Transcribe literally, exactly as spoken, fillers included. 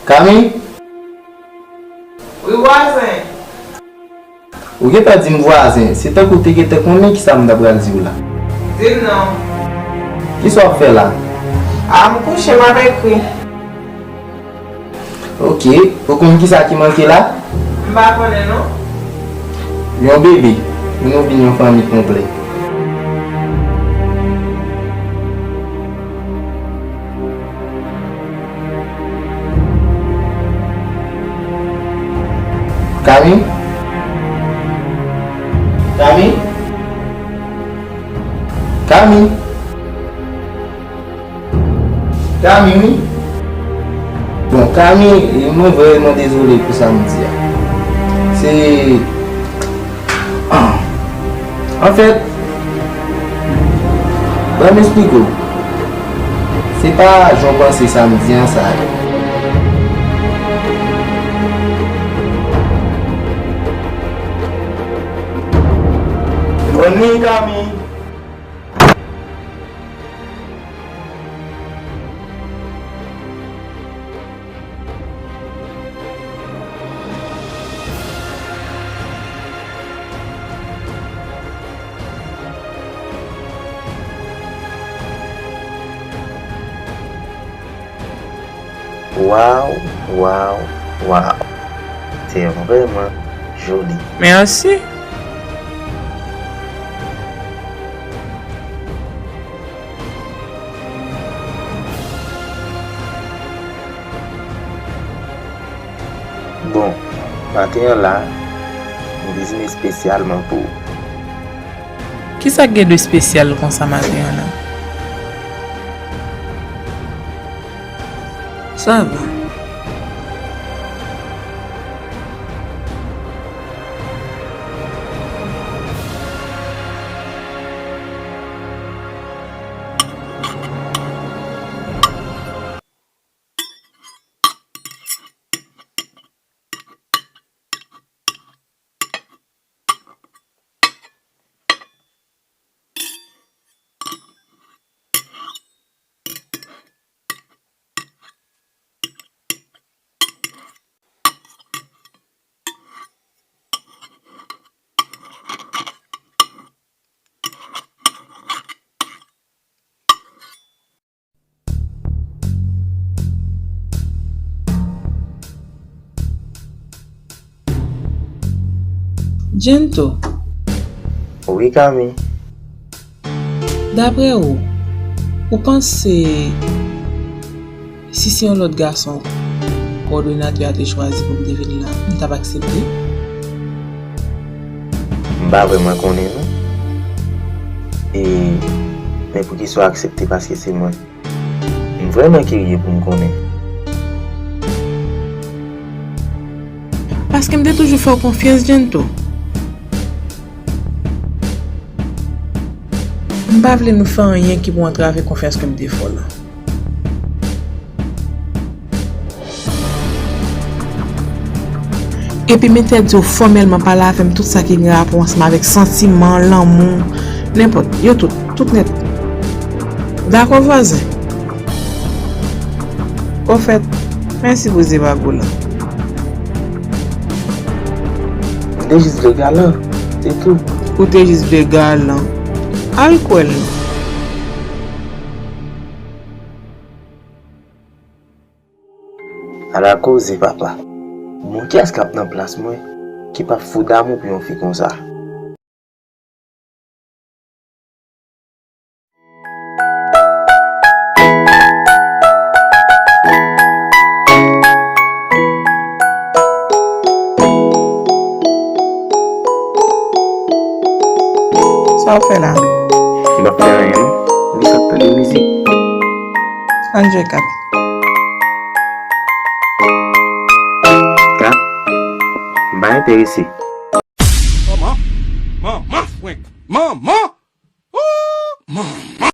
Kami? Wi, vwazen. Ou gentan di m vwazen, se tankou w te gentan konnen kisa m ta pral di w la. Di m non. Kisa w ap fè la? A, m kouche, m ap ekri. Ok, ou konn kisa ki manke la? M pa konnen non. Yon bebe, pou nou vin yon fanmi konplè. Kami? Kami? Kami? Kami, wi. Bon, Kami, mwen vrèman dezole pou sa m di a. Se, ah, anfèt, ban m esplike w. Se pa jan w panse sa m di an sa ye. Bòn nwi, Kami. Waw, waw, waw. Se vrèman joli. Mèsi. Bon, maten an la, m vin espesyalman pou ou. Kisa k gen de espesyal konsa maten an la? Sa va. Jento. Wi, Kami. Daprè ou, ou panse si se yon lòt gason kowòdonatè a te chwazi pou m te vin la, m t ap aksepte? M pa vrèman konnen non. E, men poukisa w aksepte paske se mwen? M vrèman kirye pou m konnen. Paske m te toujou fè w konfyans, Jento. M pa vle nou fè anyen ki pou antrave konfyans ke m te fè w lan. Epi m entèdi w fòmèlman pale avè m tout sa ki gen rapò ansanm avèk santiman, lanmou, nenpòt, yo tout, tout nèt. Dakò, vwazen? Ofèt, mèsi pou zevago lan. M te jis vle galan, se tou. Ou te jis vle galan. Al kwè l non. Ala koze, papa. Bon, kiyès k ap nan plas mwen ki p ap fou damou pou yon fi konsa? Sa w ap fè la? M p ap fè anyen non. M jis ap tande mizik. Ann jwe kat. Kat? M pa enterese. Manman! Manman frenk! Manman! Ooh! Manman!